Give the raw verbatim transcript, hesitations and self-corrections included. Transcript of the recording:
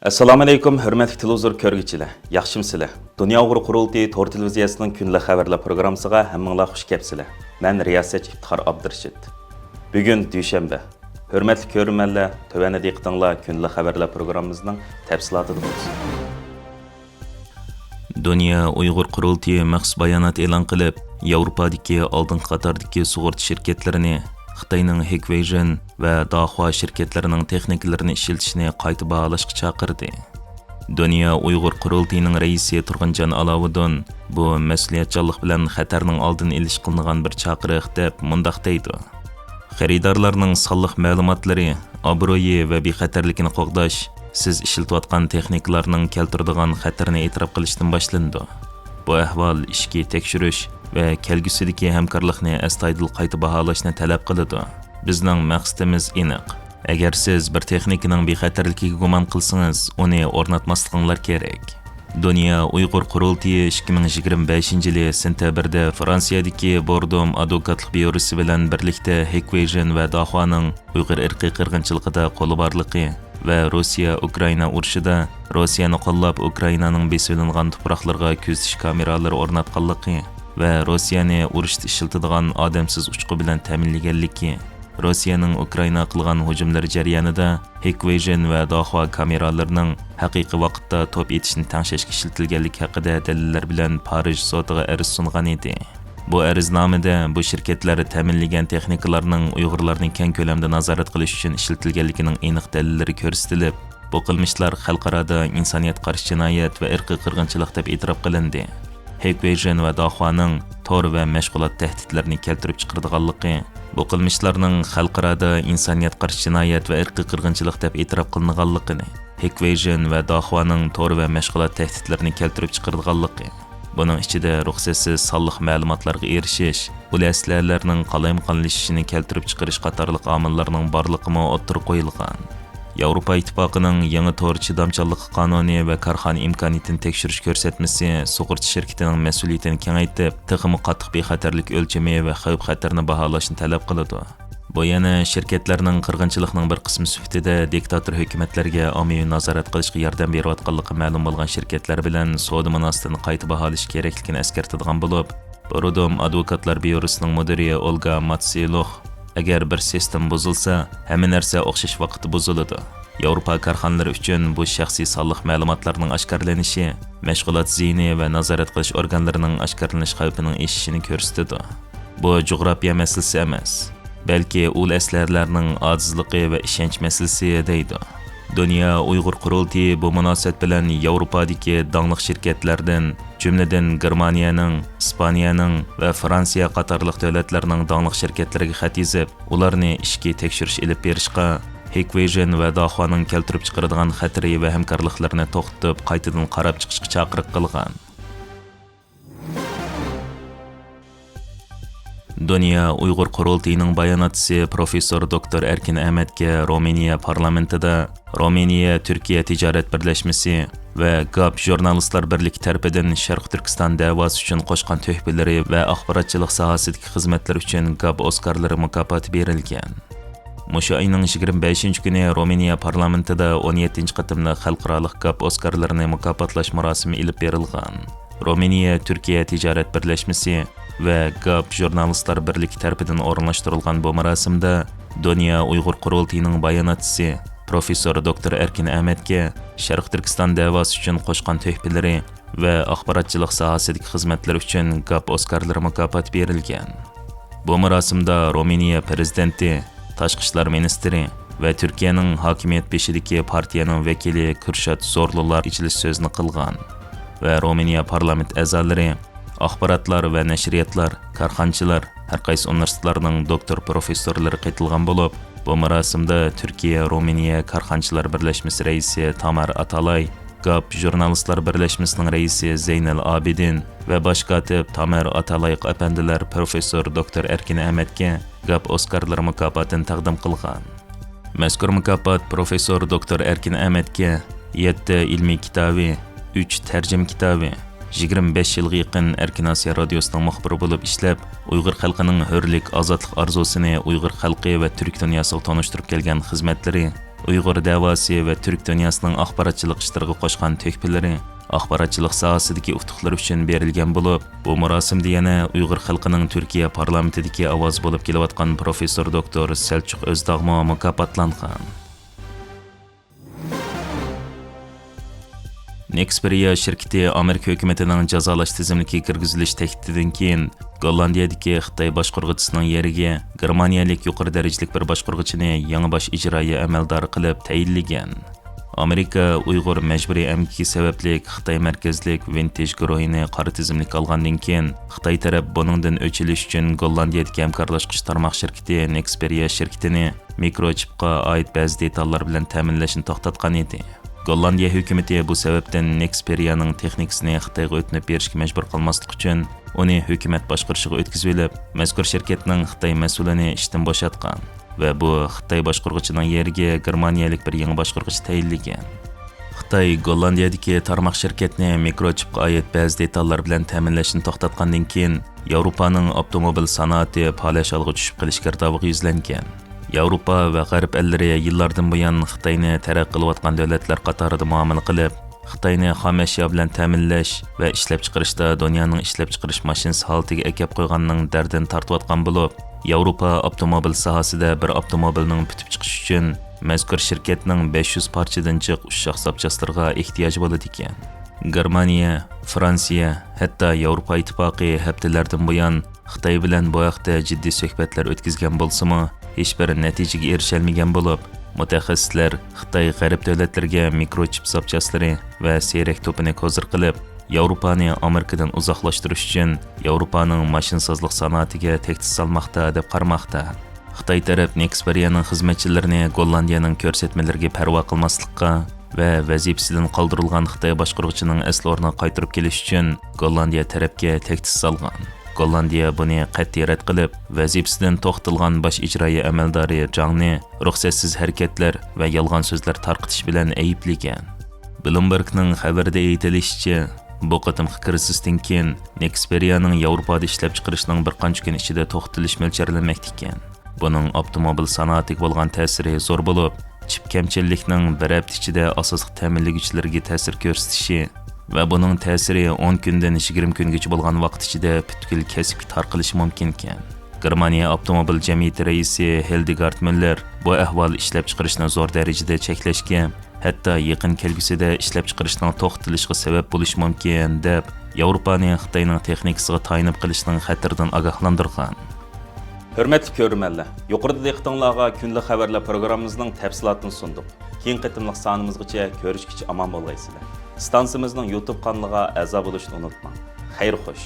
ئەسسالامۇئەلەيكۇم، ھۆرمەتلىك تېلېۋىزور كۆرگۈچىلەر، ياخشىمۇسىلەر؟ دۇنيا ئۇيغۇر قۇرۇلتىيى تور تېلېۋىزىيەسىنىڭ كۈندىلىك خەۋەرلەر پروگراممىسىغا ھەممىڭلار خۇش كەپسىلەر. مەن رىياسەتچى ئىپتىخار ئابدۇرېشىت. بۈگۈن دۈشەنبە. ھۆرمەتلىك كۆرۈرمەنلەر، تۆۋەندە دىققىتىڭلار كۈندىلىك خەۋەرلەر پروگراممىمىزنىڭ تەپسىلاتىدا بولسۇن. دۇنيا ئۇيغۇر قۇرۇلتىيى مەخسۇس بايانات ئېلان قىلىپ، ياۋروپادىكى ئالدىنقى قاتاردىكى سۇغۇرتا شىركەتلىرىنى خىتاينىڭ ھېكۋېيژېن ۋە داخۇا شىركەتلىرىنىڭ تېخنىكىلىرىنى ئىشلىتىشىنى قايتا باھالاشقا چاقىردى. دۇنيا ئۇيغۇر قۇرۇلتىيىنىڭ رەئىسى تۇرغۇنجان ئالاۋۇدۇن بۇ مەسئۇلىيەتچانلىق بىلەن خەتەرنىڭ ئالدىنى ئېلىشقا قىلىنغان بىر چاقىرىق، دەپ مۇنداق دەيدۇ. خېرىدارلارنىڭ سانلىق مەلۇماتلىرى، ئابرۇيى ۋە بىخەتەرلىكىنى قوغداش سىز ئىشلىتىۋاتقان تېخنىكىلارنىڭ كەلتۈرىدىغان خەتىرىنى ئېتىراپ قىلىشتىن باشلىنىدۇ. بۇ ئەھۋال ئىچكى تەكشۈرۈش ۋە كەلگۈسىدىكى ھەمكارلىقنى ئەستايىدىل قايتا باھالاشنى تەلەپ قىلىدۇ. بىزنىڭ مەقسىتىمىز ئېنىق. ئەگەر سىز بىر تېخنىكىنىڭ بىخەتەرلىكىگە گۇمان قىلسىڭىز، ئۇنى ئورناتماسلىقىڭلار كېرەك. دۇنيا ئۇيغۇر قۇرۇلتىيى ئىككى مىڭ يىگىرمە بەشىنچى يىلى سېنتەبىردە فرانسىيەدىكى بوردوم ئادۋوكاتلىق بيۇروسى بىلەن بىرلىكتە ھېكۋېيژېن ۋە داخۇانىڭ ئۇيغۇر ئىرقىي قىرغىنچىلىقىدا قولى بارلىقى ۋە روسىيە-ئۇكرائىنا ئۇرۇشىدا روسىيەنى قوللاپ، ئۇكرائىنانىڭ بېسىۋېلىنغان تۇپراقلىرىغا كۆزىتىش كامېرالىرى ئورناتقانلىقى ۋە روسىيەنى ئۇرۇشتا ئىشلىتىدىغان ئادەمسىز ئۇچقۇ بىلەن تەمىنلىگەنلىكى، روسىيەنىڭ ئۇكرائىنا قىلغان ھۇجۇملىرى جەريانىدا ھېكۋېيژېن ۋە داخۇا كامېرالىرىنىڭ ھەقىقىي ۋاقىتتا توپ ئېتىشنى تەڭشەشكە ئىشلىتىلگەنلىكى ھەققىدە دەلىللەر بىلەن پارىژ سوتىغا ئەرز سۇنغان ئىدى. بۇ ئەرزنامىدە بۇ شىركەتلەر تەمىنلىگەن تېخنىكىلارنىڭ ئۇيغۇرلارنى كەڭ كۆلەمدە نازارەت قىلىش ئۈچۈن ئىشلىتىلگەنلىكىنىڭ ئېنىق دەلىللىرى كۆرسىتىلىپ، بۇ قىلمىشلار خەلقئارادا ئىنسانىيەتكە قارشى جىنايەت ۋە ئىرقىي قىرغىنچىلىق دەپ ئېتىراپ قىلىندى. ھېكۋېيژېن ۋە داخۇانىڭ تور ۋە مەشغۇلات تەھدىتلىرىنى كەلتۈرۈپ چىقىرىدىغانلىقى، بۇ قىلمىشلارنىڭ خەلقئارادا ئىنسانىيەتكە قارشى جىنايەت ۋە ئىرقىي قىرغىنچىلىق دەپ ئېتىراپ قىلىنغانلىقىنى، ھېكۋېيژېن ۋە داخۇانىڭ تور ۋە مەشغۇلات تەھدىتلىرىنى كەلتۈرۈپ چىقىرىدىغانلىقى، بۇنىڭ ئىچىدە رۇخسەتسىز سانلىق مەلۇماتلارغا ئېرىشىش، ئۇل ئەسلىھەلەرنىڭ قالايمىقانلىشىشىنى كەلتۈرۈپ چىقىرىش قاتارلىق ئامىللارنىڭ بارلىقىمۇ ئوتتۇرىغا قويۇلغان. ياۋروپا ئىتتىپاقىنىڭ يېڭى تور چىدامچانلىقى قانۇنى ۋە كارخانا ئىمكانىيىتىنى تەكشۈرۈش كۆرسەتمىسى سۇغۇرتا شىركىتىنىڭ مەسئۇلىيىتىنى كېڭەيتىپ، تېخىمۇ قاتتىق بىخەتەرلىك ئۆلچىمى ۋە خەۋپ-خەتەرنى باھالاشنى تەلەپ قىلىدۇ. بۇ يەنە شىركەتلەرنىڭ قىرغىنچىلىقنىڭ بىر قىسمى سۈپىتىدە دىكتاتور ھۆكۈمەتلەرگە ئاممىۋى نازارەت قىلىشقا ياردەم بېرىۋاتقانلىقى مەلۇم بولغان شىركەتلەر بىلەن سودا مۇناسىۋىتىنى قايتا باھالاش كېرەكلىكىنى ئەسكەرتىدىغان بولۇپ، بۇ رودوم ئادۋوكاتلار بيۇروسىنىڭ مۇدىرى ئولگا ماتسىلوخ، «ئەگەر بىر سىستېما بۇزۇلسا، ھەممە نەرسە ئوخشاش ۋاقىتتا بۇزۇلىدۇ. ياۋروپا كارخانىلىرى ئۈچۈن بۇ شەخسىي سانلىق مەلۇماتلارنىڭ ئاشكارىلىنىشى، مەشغۇلات زىيىنى ۋە نازارەت قىلىش ئورگانلىرىنىڭ ئاشكارىلىنىش خەۋپىنىڭ ئېشىشىنى كۆرسىتىدۇ. بۇ جۇغراپىيە مەسىلىسى ئەمەس، بەلكى ئۇل ئەسلىھەلەرنىڭ ئاجىزلىقى ۋە ئىشەنچ مەسىلىسى» دەيدۇ. دۇنيا ئۇيغۇر قۇرۇلتىيى بۇ مۇناسىۋەت بىلەن ياۋروپادىكى داڭلىق شىركەتلەردىن، جۈملىدىن گېرمانىيەنىڭ، ئىسپانىيەنىڭ ۋە فرانسىيە قاتارلىق دۆلەتلەرنىڭ داڭلىق شىركەتلىرىگە خەت يېزىپ، ئۇلارنى ئىچكى تەكشۈرۈش ئېلىپ بېرىشقا، ھېكۋېيژېن ۋە داخۇانىڭ كەلتۈرۈپ چىقىرىدىغان خەتىرى ۋە ھەمكارلىقلىرىنى توختىتىپ، قايتىدىن قاراپ چىقىشقا چاقىرىق قىلغان. دۇنيا ئۇيغۇر قۇرۇلتىيىنىڭ باياناتچىسى پروفېسسور دوكتور ئەركىن ئەمەتكە رومىنىيە پارلامېنتىدا رومىنىيە تۈركىيە تىجارەت بىرلەشمىسى ۋە گاپ ژۇرنالىستلار بىرلىكى تەرىپىدىن شەرقىي تۈركىستان دەۋاسى ئۈچۈن قوشقان تۆھپىلىرى ۋە ئاخباراتچىلىق ساھەسىدىكى خىزمەتلىرى ئۈچۈن گاپ ئوسكارلىرى مۇكاپاتى بېرىلگەن. مۇشۇ ئاينىڭ يىگىرمە بەشىنچى كۈنى رومىنىيە پارلامېنتىدا ئون يەتتىنچى قېتىملىق خەلقئارالىق گاپ ئوسكارلىرىنى مۇكاپاتلاش مۇراسىمى ئېلىپ بېرىلغان. رومىنىيە تۈركىيە تىجارەت بىرلەشمىسى ۋە گاپ ژۇرنالىستلار بىرلىكى تەرىپىدىن ئورۇنلاشتۇرۇلغان بۇ مۇراسىمدا دۇنيا ئۇيغۇر قۇرۇلتىيىنىڭ باياناتچىسى پروفېسسور دوكتور ئەركىن ئەمەتكە شەرقىي تۈركىستان دەۋاسى ئۈچۈن قوشقان تۆھپىلىرى ۋە ئاخباراتچىلىق ساھەسىدىكى خىزمەتلىرى ئۈچۈن گاپ ئوسكارلىرى مۇكاپاتى بېرىلگەن. بۇ مۇراسىمدا رومىنىيە پىرېزىدېنتى، تاشقى ئىشلار مىنىستىرى ۋە تۈركىيەنىڭ ھاكىمىيەت بېشىدىكى پارتىيەنىڭ ۋەكىلى كۈرشات زورلۇلار ئېچىلىش سۆزىنى قىلغان ۋە رومىنىيە پارلامېنت ئەزالىرى، ئاخباراتلار ۋە نەشرىياتلار، كارخانىچىلار، ھەرقايسى ئۇنىۋېرسىتېتلارنىڭ دوكتور پروفېسسورلىرى قېتىلغان بولۇپ، بۇ مۇراسىمدا تۈركىيە رومىنىيە كارخانىچىلار بىرلەشمىسى رەئىسى تامار ئاتالاي، گاپ ژۇرنالىستلار بىرلەشمىسىنىڭ رەئىسى زەينەل ئابىدىن ۋە باش كاتىپ تامار ئاتالايق ئەپەندىلەر پروفېسسور دوكتور ئەركىن ئەمەتكە گاپ ئوسكارلىرى مۇكاپاتىنى تەقدىم قىلغان. مەزكۇر مۇكاپات پروفېسسور دوكتور ئەركىن ئەمەتكە يەتتە ئىلمىي كىتابى، ئۈچ تەرجىمە كىتابى، يىگىرمە بەش يىلغا يېقىن ئەركىن ئاسىيا رادىيوسىنىڭ مۇخبىرى بولۇپ ئىشلەپ، ئۇيغۇر خەلقىنىڭ ھۆرلۈك، ئازادلىق ئارزۇسىنى ئۇيغۇر خەلقى ۋە تۈرك دۇنياسىغا تونۇشتۇرۇپ كەلگەن خىزمەتلىرى، ئۇيغۇر دەۋاسى ۋە تۈرك دۇنياسىنىڭ ئاخباراتچىلىق ئىشلىرىغا قوشقان تۆھپىلىرى، ئاخباراتچىلىق ساھەسىدىكى ئۇتۇقلىرى ئۈچۈن بېرىلگەن بولۇپ، بۇ مۇراسىمدا يەنە ئۇيغۇر خەلقىنىڭ تۈركىيە پارلامېنتىدىكى ئاۋازى بولۇپ كېلىۋاتقان پروفېسسور دوكتور سەلچۇق ئۆزداغمۇ مۇكاپاتلانغان. نېكسپېرىيا شىركىتى ئامېرىكا ھۆكۈمىتىنىڭ جازالاش تىزىملىكىگە كىرگۈزۈلۈش تەھدىتىدىن كېيىن، گوللاندىيەدىكى خىتاي باشقۇرغۇچىسىنىڭ يېرىگە گېرمانىيەلىك يۇقىرى دەرىجىلىك بىر باشقۇرغۇچىنى يېڭى باش ئىجرائىيە ئەمەلدارى قىلىپ تەيىنلىگەن. ئامېرىكا ئۇيغۇر مەجبۇرىي ئەمگىكى سەۋەبلىك خىتاي مەركەزلىك ۋىنتېج گۇرۇھىنى قارا تىزىملىككە ئالغاندىن كېيىن، خىتاي تەرەپ بۇنىڭدىن ئۆچ ئېلىش ئۈچۈن گوللاندىيەدىكى ھەمكارلاشقۇچى تارماق شىركىتى نېكسپېرىيا شىركىتىنى مىكروچىپقا ئائىت بەزى دېتاللار بىلەن تەمىنلەشنى توختاتقان ئىدى. گوللاندىيە ھۆكۈمىتى بۇ سەۋەبتىن نېكسپېرىيانىڭ تېخنىكىسىنى خىتايغا ئۆتۈنۈپ بېرىشكە مەجبۇر قالماسلىق ئۈچۈن، ئۇنى ھۆكۈمەت باشقۇرۇشىغا ئۆتكۈزۈۋېلىپ، مەزكۇر شىركەتنىڭ خىتاي مەسئۇلىنى ئىشتىن بوشاتقان ۋە بۇ خىتاي باشقۇرغۇچىنىڭ يېرىگە گېرمانىيەلىك بىر يېڭى باشقۇرغۇچى تەيىنلىگەن. خىتاي گوللاندىيەدىكى تارماق شىركەتنى مىكروچىپقا ئائىت بەزى دېتاللار بىلەن تەمىنلەشنى توختاتقاندىن كېيىن، ياۋروپانىڭ ئاپتوموبىل سانائىتى پالەچ ھالغا چۈشۈپ قېلىش گىردابىغا يۈزلەنگەن. ياۋروپا ۋە غەرب ئەللىرى يىللاردىن بۇيان خىتاينى تەرەققىي قىلىۋاتقان دۆلەتلەر قاتارىدا مۇئامىلە قىلىپ، خىتاينى خام ئەشيا بىلەن تەمىنلەش ۋە ئىشلەپچىقىرىشتا دۇنيانىڭ ئىشلەپچىقىرىش ماشىنىسى ھالىتىگە ئەكەپ قويغاننىڭ دەردىنى تارتىۋاتقان بولۇپ، ياۋروپا ئاپتوموبىل ساھەسىدە بىر ئاپتوموبىلنىڭ پۈتۈپ چىقىشى ئۈچۈن مەزكۇر شىركەتنىڭ بەش يۈز پارچىدىن جىق ئۇششاق زاپچاسلىرىغا ئېھتىياجى بولىدىكەن. گېرمانىيە، فرانسىيە، ھەتتا ياۋروپا ئىتتىپاقى ھەپتىلەردىن بۇيان خىتاي بىلەن بۇ ھەقتە جىددىي سۆھبەتلەر ئۆتكۈزگەن بولسىمۇ، ھېچبىر نەتىجىگە ئېرىشەلمىگەن بولۇپ، مۇتەخەسسىسلەر خىتاي غەرب دۆلەتلىرىگە مىكروچىپ زاپچاسلىرى ۋە سېرەك توپىنى كوزىر قىلىپ، ياۋروپانى ئامېرىكىدىن ئۇزاقلاشتۇرۇش ئۈچۈن ياۋروپانىڭ ماشىنىسازلىق سانائىتىگە تەھدىت سالماقتا، دەپ قارىماقتا. خىتاي تەرەپ نېكسپېرىيانىڭ خىزمەتچىلىرىنى گوللاندىيەنىڭ كۆرسەتمىلىرىگە پەرۋا قىلماسلىققا ۋە ۋەزىپىسىدىن قالدۇرۇلغان خىتاي باشقۇرغۇچىنىڭ ئەسلى ئورنىغا قايتۇرۇپ كېلىش ئۈچۈن گوللاندىيە تەرەپكە تەھدىت سالغان. گوللاندىيە بۇنى قەتئىي رەت قىلىپ، ۋەزىپىسىدىن توختىتىلغان باش ئىجرائىيە ئەمەلدارى جاڭنى رۇخسەتسىز ھەرىكەتلەر ۋە يالغان سۆزلەر تارقىتىش بىلەن ئەيىبلىگەن. بلومبېرگنىڭ خەۋىرىدە ئېيتىلىشىچە، بۇ قېتىمقى كىرىزىستىن كېيىن نېكسپېرىيانىڭ ياۋروپادا ئىشلەپچىقىرىشنىڭ بىر قانچە كۈن ئىچىدە توختىتىلىشى مۆلچەرلەنمەكتە ئىكەن. بۇنىڭ ئاپتوموبىل سانائىتىگە بولغان تەسىرى زور بولۇپ، چىپ كەمچىللىكنىڭ بىر ھەپتە ئىچىدە ئاساسلىق تەمىنلىگۈچىلەرگە تەسىر كۆرسىتىشى ۋە بۇنىڭ تەسىرى ئون كۈندىن يىگىرمە كۈنگىچە بولغان ۋاقىت ئىچىدە پۈتكۈل كەسىپكە تارقىلىشى مۇمكىنكەن. گېرمانىيە ئاپتوموبىل جەمئىيىتى رەئىسى ھىلدېگارد مۈللېر بۇ ئەھۋال ئىشلەپچىقىرىشنى زور دەرىجىدە چەكلەشكە، ھەتتا يېقىن كەلگۈسىدە ئىشلەپچىقىرىشنىڭ توختىتىلىشىغا سەۋەب بولۇشى مۇمكىن، دەپ، ياۋروپانى خىتاينىڭ تېخنىكىسىغا تايىنىپ قېلىشنىڭ خەتىرىدىن ئاگاھلاندۇرغان. ھۆرمەتلىك كۆرۈرمەنلەر، يۇقىرىدا دىققىتىڭلارغا كۈندىلىك خەۋەرلەر پروگراممىمىزنىڭ تەپسىلاتىنى سۇندۇق. كېيىنكى قېتىملىق سانىمىزغىچە كۆرۈشكىچە ئامان بولغايسىلەر. ئىستانسىمىزنىڭ يۇتۇب قانىلىغا ئەزا بولۇشنى ئۇنتۇماڭ. خەير خوش.